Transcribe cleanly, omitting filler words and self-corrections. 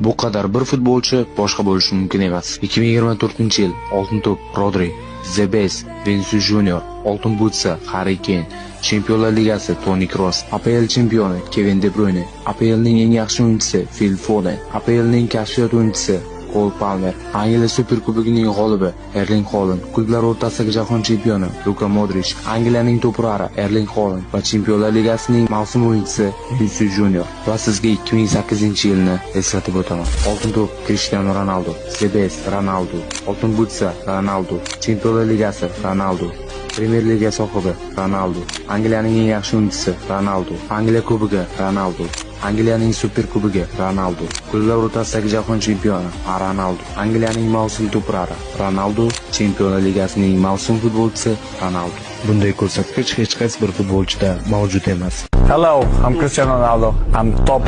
Bu qadar bir futbolchi boshqa bo'lishi mumkin emas. 2024-yil Oltin to'p Rodri, The Best Vinicius Junior, Oltin butsa Harri Keyn, Chempionlar Ligasi Toni Kroos, APL chempioni Kevin De Bruyne, APLning eng yaxshi o'yinchisi Phil Foden, APLning kashfiyot o'yinchisi Kol Palmer, Angliya Superkubogining g'olibi Erling Holand, klublar o'rtasidagi jahon chempioni Luka Modrich, Angliyaning to'p urari Erling Holand va Chempionlar Ligasining mavsum o'yinchisi Vinicius Junior. Va sizga 2008-yilni eslatib o'taman. Oltin to'p Cristiano Ronaldo, The Best Ronaldo, Oltin butsa Ronaldo, Chempionlar Ligasi Ronaldo, Premier Liga sohibi Ronaldo, Angliyaning eng yaxshi o'yinchisi Ronaldo, Angliya Kubogi Ronaldo, Angliyaning Superkubogi Ronaldo, klublar o'rtasidagi jahon chempioni Ronaldo, Angliyaning mavsum to'p urari Ronaldo, Chempionlar Ligasining mavsum futbolchisi Ronaldo. Bunday ko'rsatkich hech qaysi bir futbolchida mavjud emas. Hello, I'm Cristiano Ronaldo. I'm top.